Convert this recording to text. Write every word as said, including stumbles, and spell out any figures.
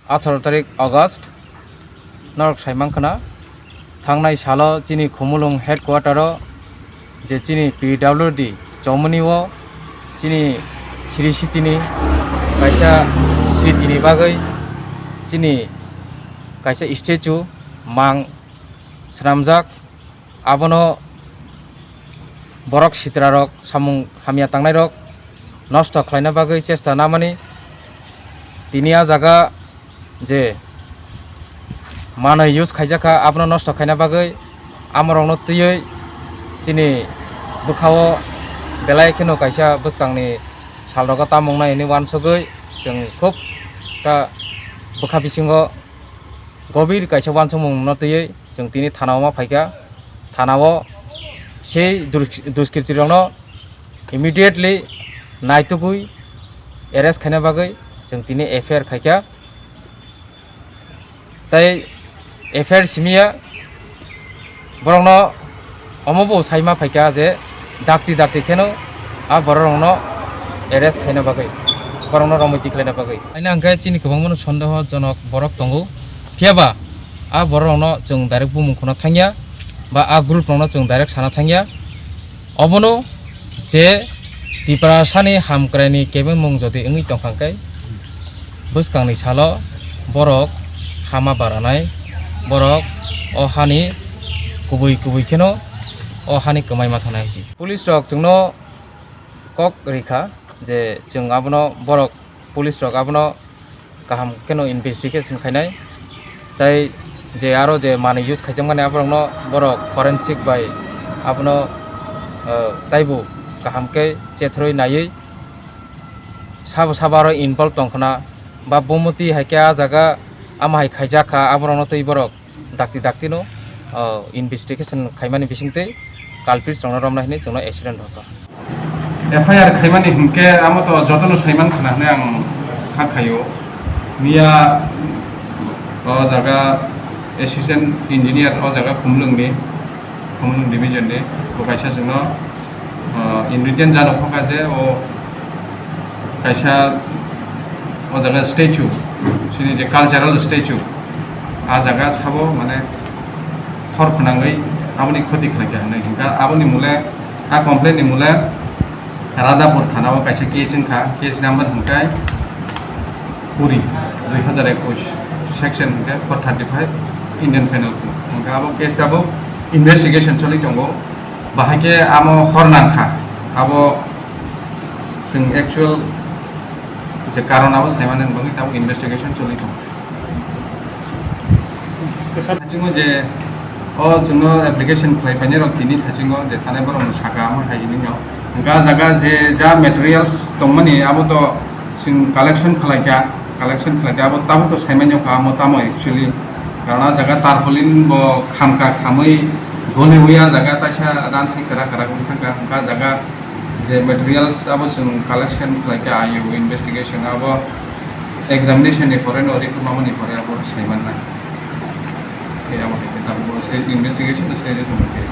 Atharo tarik August, norok sai mankha na, thangnai salo chini Khumulwng headquarter o je chini P W D chomoni o chini Sri Sitini kaisa sritini bagwi chini kaisa statue mang swnamjak. Abono borok sitrarok, samung hamya tangnairok nosto khlaina bagwi chesta namani. Tini a jaga je manwi use khaijakha, abono nosto khaina bagwi amorokno twiwi chini bwkhao belai kheno kaisa bwskangni salrogo tamung nai hwnwi uansugwi chwng khub ta bwkha bisingo gobir kaisa uansukmungno twiwi chwng tini thanao ma phaikha. Thanao sei dur-, duskritirokno immediately naitugwi arrest khaina bagwi chwng tini F I R khaikha. Tei F I R simiya borokno omo bo saima phaikha je dakti dakti kheno a bororokno arrest khaina bagwi, borokno romwi tikhlaina bagwi. Haino hwnkhe chini kwbangmano sondehojonok borok tongo, phiyaba a bororokno chwng direct bumung khuna thangya ba a group rokno chwng direct sana thangya. Obono je Tiprasani hamkraini kebengmung jodi wngwi tongkha khe, bwskangni salo borok hama baranai, borok o hani kubui kubui kheno o hani kwmai ma thanai hinwi. Police rok chwngno kok rikha je chwng abono borok, police rok abono kaham kheno investigation khainai, tei je aro je manwi use khaijakmani aborokno borok forensic bai abono, eh, taibo kaham khe chethrwi naiwi sabo sabo aro involve tongkhna ba bumoti hai khe a jaga ama hai khaijak kha, aborokno twi borok dakti dakti no, oh, investigation khaimani bisingtwi culprits rokno romna hinwi chwngno accident rwkha. F I R khaimani hinkhe amo to jotono saiman khna hinwi ang kha khaio. Miya o jaga assistant engineer o jaga Khumulwng ni, Khumulwng division ni bo kaisa chwngno, ah, in written jano phokha je o kaisa o jaga statue, chini je cultural statue, a jaga sabo mane hor khwnangwi aboni khoti khlaikha hinwi hinkha. Aboni mole, a complaint ni mole Radhapur thana o kaisa case wngkha, case number hinkhe kuri, dui hazar ekush, section hinkhe four thirty five Indian Penal Code. Hinkhe abo case tabuk investigation choli tongo. Bahai khe amo hor nangkha, abo chwng actual je karon abo saimani bagwi tabuk investigation choli tongo. Thasingo je o chwngno application khlai painai rok tini thasingo je thanai borok no saka amo hai hinwi no. Ga jaga je ja materials tongmani abo to chwng collection khlai kha, collection khlai kha abo tabuk to saimanya kha amo tamo actually. Karon a jaga tarpaulin bo khamka khamwi goliwi a jaga taisa ransai kwrak kwrak wngkha kha, ga jaga je materials abo chwng collection khlai kha, I O investigation abo examination ni pore no report mamani pore abo sai manna. Khe abo khe tabuk stage investigation stage o tongma khe.